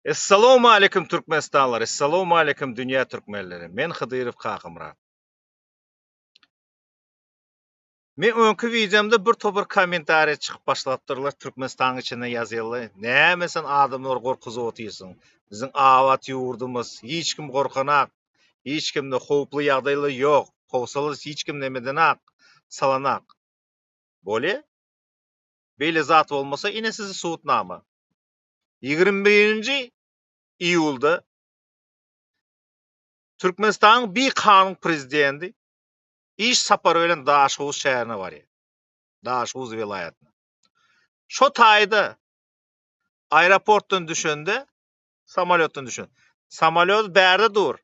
Essalawmaleýkim Türkmenistanlylar, Essalawmaleýkim dünýä türkmenleri. Men Hydyrow Kakamyrat. Men öňki wideomda bir topar kommentariýa çykyp başlapdyrlar Türkmenistanyň içinde ýazýarlar. Näme sen adamlary gorkuzyp otyrsyň? Biziň abat ýurdumyz, hiç kim gorkanak, hiç kimde howply ýagdaýlar ýok. Howsala hiç kim nemedenak, salanak. Bolýa? Beýle zat bolmasa ine size subutnama. 21-nji iýulda Türkmenistanyň bikanun prezidenti iş sapary bilen Daşoguz şäherine barýar. Daşoguz welaýatyna. Şo taýda aeroportdan düşende, samolýotdan düşen. Samolýot bärde dur.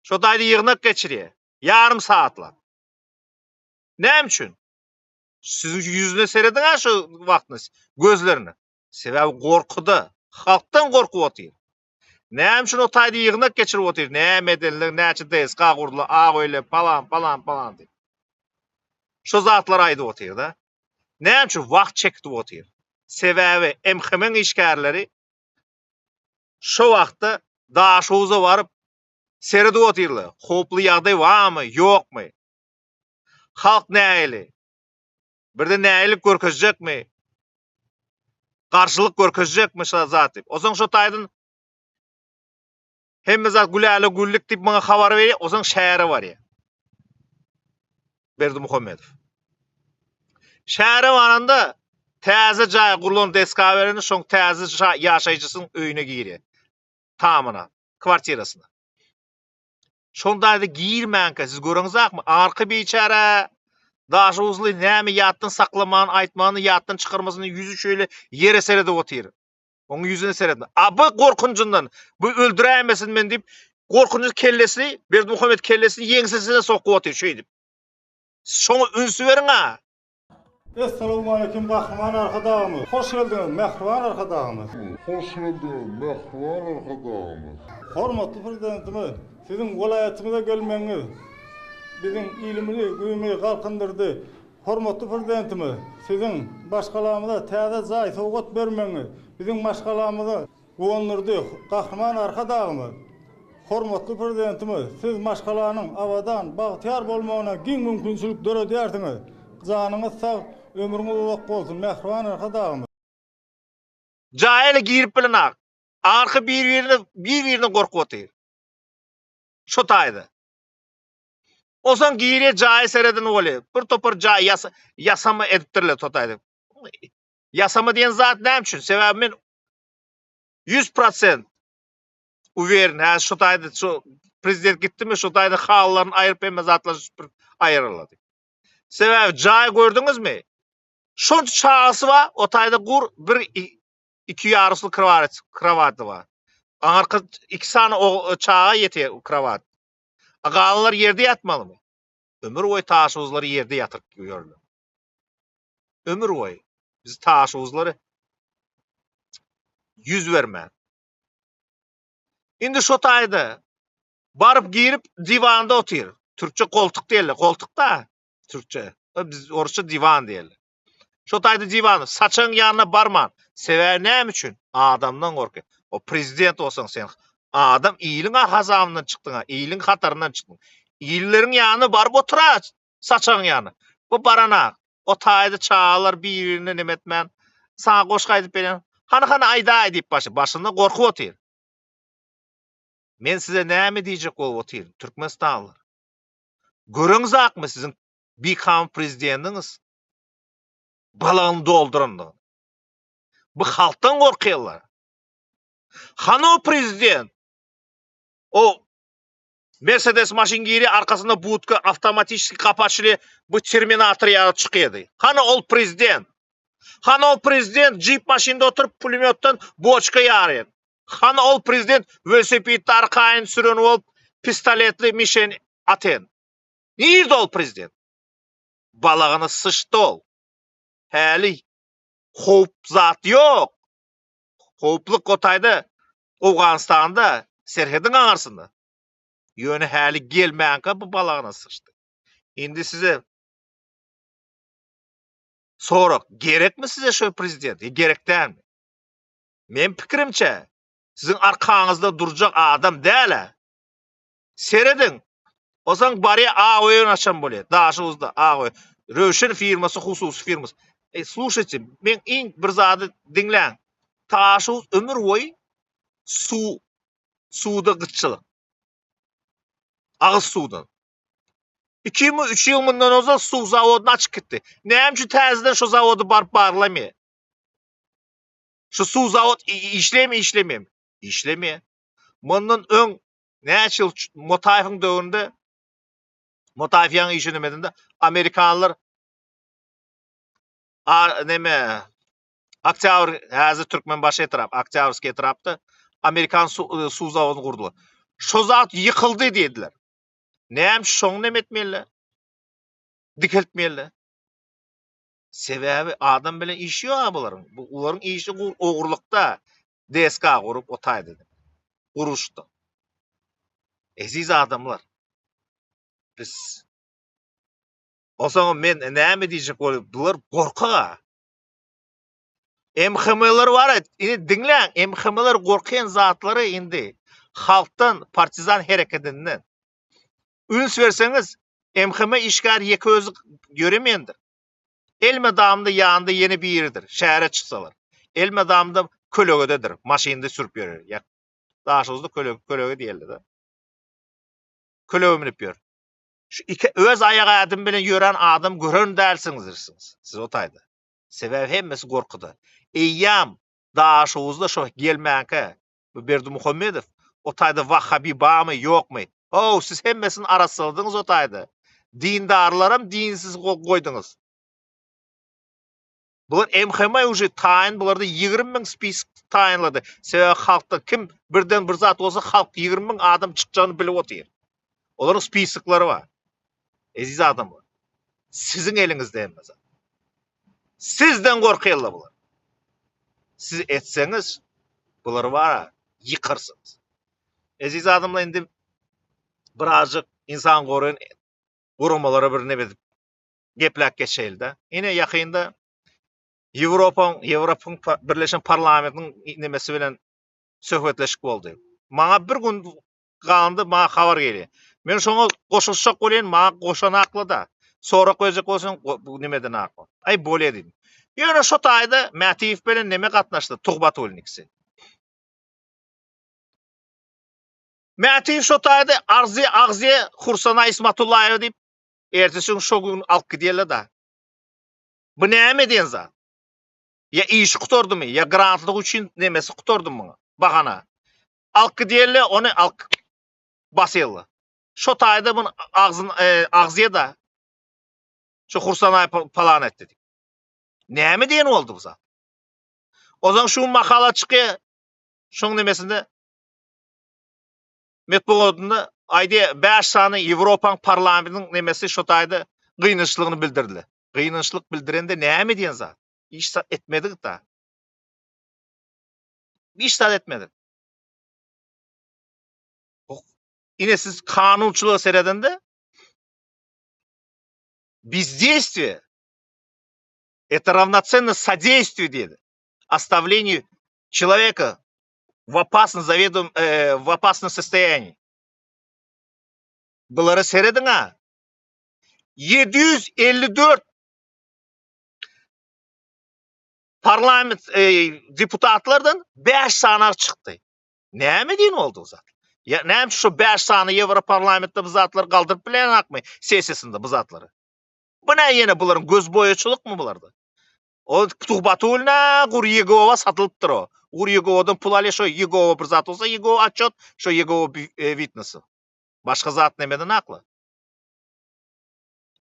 Şo taýda ýygnak geçirýär. Ýarym sagatlap. Näme üçin? Siziň ýüzüne serediň-ä şu wagtny, gözlerine. Sebäbi gorkuda, halkdan gorkup otyr. Näme üçin o taýda ýygnak geçirip otyr? Näme edenler, näçe DSK gurdular, ak öýler, palan, palan, palan diýip. Şo zatlary aýdyp otyr-da. Näme üçin wagt çekdip otyr? Sebäbi MHM-iň işgärleri şo wagtda Daşoguza baryp seredip otyrlar. Howply ýagdaý barmy, ýokmy? Halk nähili? Birde nähilik görkezjekmi? Garşylyk görkezjekmi şo zat diýip. Onsoň şo taýdan hemme zat güläle güllük diýip maňa habar berýär, onsoň şähere barýar. Berdimuhamedow. Şähere baranda täze jaý gurlan desga berende şoň täze ýaşaýjysynyň öýüne girýär. Tamyna, kwartirasyna. Şonda-da girmänkä siz göreňizakmy, arka biçäre Daşoguzly näme ýatdan saklamany, aýtmany ýatdan çykarmasyny ýüzi şeýle ýere seredip otyr. Oň ýüzüne seredip. A bu gorkunjyndan, bu öldüräýmesin men diýip, gorkunjy kellesini, Berdimuhamet kellesini ýeňsesine sokup otyr şeýdip. Siz şoňa üns beriň-a. Essalawmaleýkim Gahryman Arkadagymyz! Hoş geldiňiz Mähriban Arkadagymyz! Hoş geldiňiz Mähriban Arkadagymyz! Hormatly Prezidentimiz, Siziň welaýatymyza gelmegiňiz biziň ilimizi, güýümizi galkyndyrdy. Hormatly Prezidentimiz, Siziň maşgalamyza täze jaý sowgat bermegiňiz biziň maşgalamyza Guwandyrdy Gahryman Arkadagymyz, Hormatly Prezidentimiz, Siz maşgalanyň abadan, bagtyýar bolmagyna giň mümkinçilik döredýärsiňiz. Janyňyz sag, ömrüňiz uzak bolsun, mähriban Arkadagymyz! Jaýa ele girip bilenak. Arka bir birine bir birinden gorkup otyr. Şo taýda. Onsoň girýär jaýa seredin bolýar. Bir topar jaý ýasa, ýasama edipdirler şo taýda. Ýasama diýen zat näme üçin? Sebäbi men 100% uwerin, hä şu taýda şu prezident gitdimi, şu taýda halylaryny aýryp hemme zatlary süpürip aýyrarlar diýip. Sebäbi jaý gördüňizmi? Şonça çagasy bar, o taýda gur bir iki ýarusly krowat, krowaty bar. Aňarky iki sany çaga ýetýär krowat. A galanlar ýerde ýatmalymy? Ömür boýy taşuzlary ýerde ýatyryp ýörler. Ömür boýy biz taşuzlary ýüz bermän. Indi şo taýda baryp girip diwanda otyr. Türkçe koltuk diýerler. Koltuk da türkçe. Biz orusça diwan diýerler. Şo taýda diwan, saçagyň ýanyna barman. Sebäbi näme üçin? Adamdan gorky. O prezident bolsaň sen adam iliň hasabyndan çykdyň, iliň hataryndan çykdyň. Illeriň ýanyna baryp otura saçagyň ýanyna. Bu barana o taýda çagalar bir-birine neme etmän, saňa goşgy aýdyp berýän. Hany hany aýdaý diýip başy, başynda gorkup otyr. Men size näme diýjek bolup otyryn, türkmenistanlylar. Göreňzakmy siziň bikanun prezidendiňiz balagyny doldurandygyny. Bu halkdan gorkýarlar. Hany o prezident? O Mercedes maşyn girýär, arkasynda budka, awtomatiçeski gapy açylýar, bu terminator ýaly çykýardy. Hany ol prezident? Hany ol prezident jip maşynda oturyp pulemýotdan boçka ýarýar? Hany ol prezident welosipedde arkaýyn süren bolup pistoletli mişen aten? Nirde ol prezident? Balagyny syçdy ol. Häli howp zat ýok. Howplyk o taýda Owganystanda serhediň aňyrsynda. Ýöne häli gelmänkä bu balagyna syçdy. Indi size sorag, gerekmi size şo prezident? Gerek dälmi? Men pikirimçe. Siziň arkaňyzda durjak adam däl-ä. Serediň. Onsoň barýa ak öýüni açan bolýar. Daşoguzda ak öý. Röwşen firmasy hususy firmasy. Ey, sluşaýte, men iň bir zady diňläň. Daşoguz ömür boýy suw suwda gytçylyk. Agyz suwdan. 2 ýylmy, 3 ýyl mundan ozal suw zawodyny açyp gitdi. Näme üçin täzeden şo zawody baryp barlamaýar? Şu suw zawod işleýärmi, işlemeýärmi? Işlemeýär. Mundan öň näçe ýyl Motaýewiň döwründe Motaýew ýaňy işe nemedinde amerikanlar a neme Oktýabr häzir Türkmenbaşy etrap, Oktýabrskiý etrapda amerikan su, e, suw zawodyny gurdular. Şo zat ýykyldy diýdiler. Näme şoň neme etmeli? Dikeltmeli. Sebäbi adam bilen işi ýok bularyň. Bu olaryň işi ogurlykda DSK gurup o taýda. Guruşda. Eziz adamlar. Biz Onsoň men näme diýjek bolup, bular gorkak. MHM-ler bar, indi diňläň, MHM-ler gorkýan zatlary indi halkdan, partizan hereketinden. Üns berseňiz, MHM işgär ýeke özi ýöremeýändir. Elmydamda ýanynda ýene biridir, şähere çyksalar. Elmydamda kölegededir, maşynda sürüp ýörer. Ýa Daşoguzda köle, kölege diýerler-de. Kölege münüp ýör. Şu iki öz aýak ädim bilen ýören adam gören dälsiňizirsiňiz. Siz o taýda. Sebäbi hemmesi gorkuda. Eýýäm Daşoguzda şo gelmänkä bu Berdimuhamedow o taýda wahhabi barmy ýokmy? How siz hemmesini arassaladyňyz o taýda. Dindarlaram dinsiz goýduňyz. Bular MHM uje taýyn bularda 20 müň spisk taýynlady. Sebäbi halkda kim birden bir zat bolsa halk 20 müň adam çykjagyny bilip otyr. Olaryň spisoklary bar. Eziz adamlar. Siziň eliňizde hemme zat. Sizden gorkýarlar bular. Siz etseňiz bulary bar ýykarsyňyz. Eziz adamlar indi birazjyk insan goraýan guramalara bir neme edip gepläp geçeýli-de. Ine ýakynda Ýewropaň, Ýewropaň Birleşen Parlamentiniň nemesi bilen söhbetleşik boldy. Maňa bir gün galanda maňa habar gelýär. Men şoňa goşulyşjak bolýan, maňa goşanakla-da. Sorag berjek bolsaň, bu nemeden akla. Aý, bolýa diýdim. Ýöne şo taýda Mätiýew bilen neme gatnaşdy, Tugbatullin ikisi. Mätiýew şo taýda Arzy Agzy Hursana Ismatullaýewa diýip, ertesi gün şo gün alyp gidýärler-da. Bu näme diýen zat? Ýa işi gutardymy, ýa grantlyk üçin nemesi gutardymy muňa? Bahana. Alyp gidýärler, ony alyp basýarlar. Şo taýda muny agzyn e, agzýa-da. Şu Hursanaý palan etdi diýip. Näme diýen boldy bu zat? Ozan şu makala çykýar, şoň nemesinde metbugatynda aýdýar, 5 sany Ýewropaň parlamentiniň nemesi şo taýda gynançlygyny bildirdiler. Gynançlyk bildirende näme diýen zat? Iş zat etmedik da. Hiç zat etmedik. Ine siz kanunçylyga seredende бездействие это равноценно содействию diýdi. Оставлению человека в опасном заведом э, в опасном состоянии. Bulara serediň ha. 754 parlament e, deputatlardan 5 sany çykdy. Näme diýen boldy bu zat? Ya näme üçin şu 5 sany Ýewroparlamentde bu zatlary galdyryp bilenakmy sessiýasynda bu zatlary? Bu ne ýene bularyň göz boýaçylykmy bularda? O Tuhbatullina gur Ýegowa satylypdyr o. Gur Ýegowadan pul alýar şo Ýegowa bir zat bolsa Ýegowa otçot şo Ýegowa e, witnesi. Başga zat nemeden akly?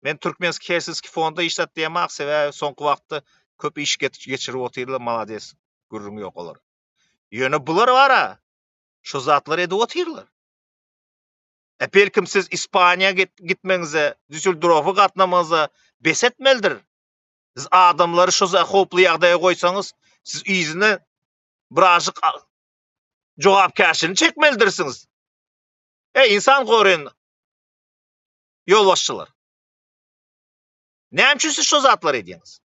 Men Türkmenski Helsinski fonda işlet diýemak sebäbi soňky wagtda köp iş geçirip otyrlar malades gürrüň ýok olar. Ýöne bular bara şu zatlary edip otyrlar. E belkim siz Ispaniýa gitmegiňize, Düsseldorfa gatnamagyňyza bes etmelidir. Siz adamlary şu howply ýagdaýa goýsaňyz, siz yzyna birazjyk jogapkärçiligini çekmelidirsiňiz. Ey insan goraýan ýolbaşçylar. Näme üçin siz şu zatlary edýäňiz?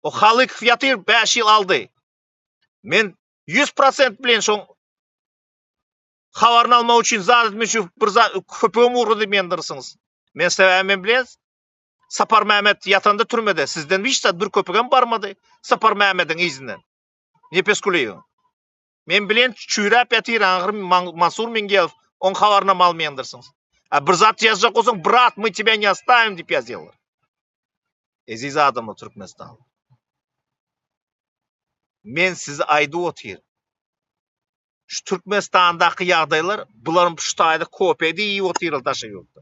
O Halykow ýatyr 5 ýyl aldy. Men 100% bilen şoň habaryny almak üçin zat etmek üçin bir zat köpegim urdy diýmändirsiňiz. Men sebäbi men bilen Sapar Mehmet ýatanda türmede sizden hiç zat bir köpegem barmady Sapar Mehmediň yzyndan. Nepes Kulyýewiň. Men bilen çüýräp ýatyr ahyr Mansur Mingelow oň habarynam almaýandyrsyňyz. A bir zat ýazjak bolsaň brat мы тебя не оставим diýip ýazýarlar. Eziz adamlar Türkmenistanly. Men size aýdyp otyryn. Şu Türkmenistandaky ýagdaýlar bularyň şu taýda kope diýip otyrlar daşary ýurtda.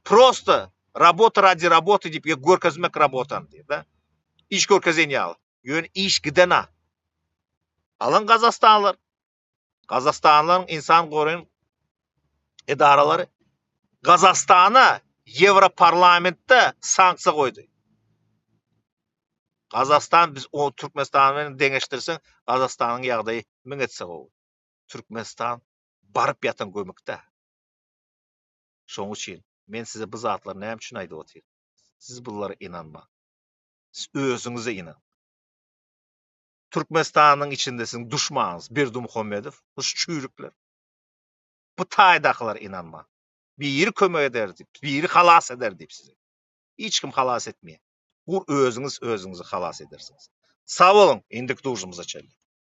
Prosto rabota radi raboty diýip görkezmek rabotany diýip da. Iş görkezen ýaly. Ýöne iş gidena. Alyň Gazastanlylar. Gazastanlylaryň insan goraýan edaralary Gazastana Ýewroparlamentde sanksiýa goýdy. Gazastan biz o Türkmenistan bilen deňeşdirseň Gazastanyň ýagdaýy müň etse gowy. Türkmenistan baryp ýatan gömükde. Şoň üçin men size bu zatlary näme üçin aýdyp otyryn? Siz bulara ynanmaň. Siz özüňize ynanyň. Türkmenistanyň içinde siziň duşmanyňyz Berdimuhamedow, bu çüýrükler. Bu taýdakylara ynanmaň. Biri kömek eder diýip, biri halas eder diýip sizi. Hiç kim halas etmeýär. Gur özüňiz özüňizi halas edersiňiz. Sag boluň, indiki duşumyza çenli.